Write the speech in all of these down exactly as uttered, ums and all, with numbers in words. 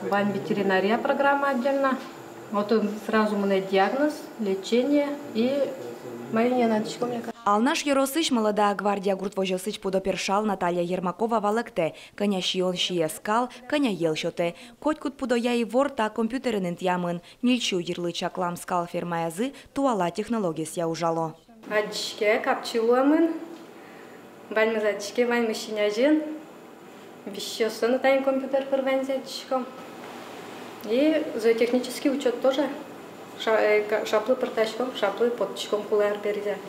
Вань ветеринария программа отдельно. Отын сразу мынэ диагноз, лечение и мае ни эн адӟисько, мне кажется. Алнаш ёросысь «Молодая гвардия» гурт возёсысь пудо першал Наталья Ермакова валэктэ: кӧня сиён сие скал, кӧня йӧл сётэ. Котькуд пудоя ивор та компьютерын интыямын. Ньыльсю йырлы чаклам скал фермаязы туала технологиосъя ужало. Адӟиське, капчи луэмын. Ваньмыз адӟиське, ваньмыз син азьын. Висисьёссэ но тани компьютер пыр ваньзэ адӟиськом. И зоотехнический учёт тоже. Ша-, э, ка-, шаплы пыртӥськом, шаплы поттӥськом кулэ ар бере.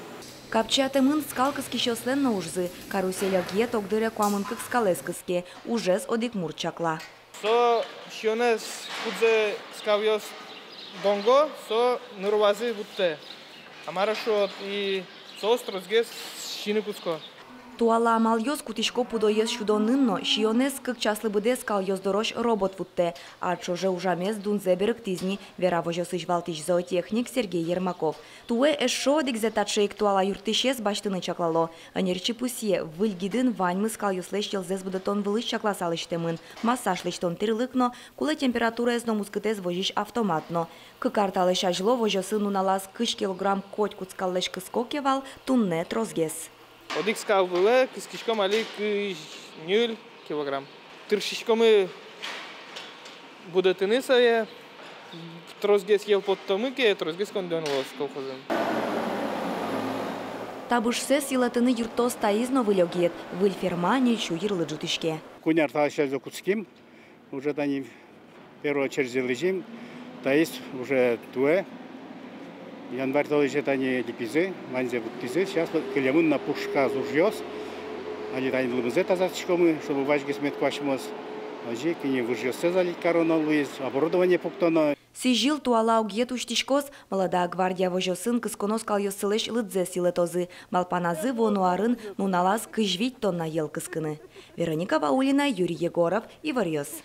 Капчиятэмын скал кыскисьёслэн но ужзы. «Карусель» огъет огдыре куамын кык скалэз кыске, ужез одӥг мурт чакла. Со сиёнэз, кудзэ скалъёс донго, со ныр вазы вуттэ. А мар-а шуод, и соос тросгес сиыны кутско. Туала амалъёс кутӥсько пудоез сюдонын но. Сиёнэз кык часлы быдэ скалъёс дорозь робот вуттэ. Ар ӵоже ужамез дунзэ берыктӥз ни, вера возёсысь валтӥсь зоотехник Сергей Ермаков. Туэ эшшо одӥгзэ таӵе ик туала юрттӥсез басьтыны чаклало. Ӧнерчи пусъе: выль гидын ваньмыз скалъёслэсь йӧлзэс будэтон вылысь чакласа лэсьтэмын: массаж лэсьтон тӥрлык но, кулэ температураез но мускытэз возись автомат но. Кык ар талэсь азьло возёсын нуналаз кызь килограмм котькуд скаллэсь кыско ке вал, туннэ тросгес. Одӥг скал вылэ кыскиськом али кызь ньыль килограмм. Тыршиськомы будэтыны сое, тросгес йӧл поттомы ке, тросгес коньдон луоз колхозын. Табышсэс йылэтыны юрттоз таиз но выль огъет. Выль ферма ньыльсю йырлы ӝутӥське. Куинь ар талэсь азьло кутским, уже тани первой очередьзэ лэзим, таиз уже туэ. Январь толэзе тани липизы, ваньзэ вуттӥзы. Сейчас вот кылемын на пушказ ужъёс. Али тани лымызэ тазатӥськомы, чтобы вазьгес мед куасьмоз. Озьы ик ини выжъёссэ залить кароно луиз, оборудование пуктоно. Сӥзьыл туала огъет усьтӥськоз. «Молодая гвардия» возёсын кысконо скалъёссылэсь лыдзэс йылэтозы. Малпаназы вуоно арын нуналаз кызь вить тонна йӧл кыскыны. Вероника Ваулина, Юрий Егоров, «Иворъёс».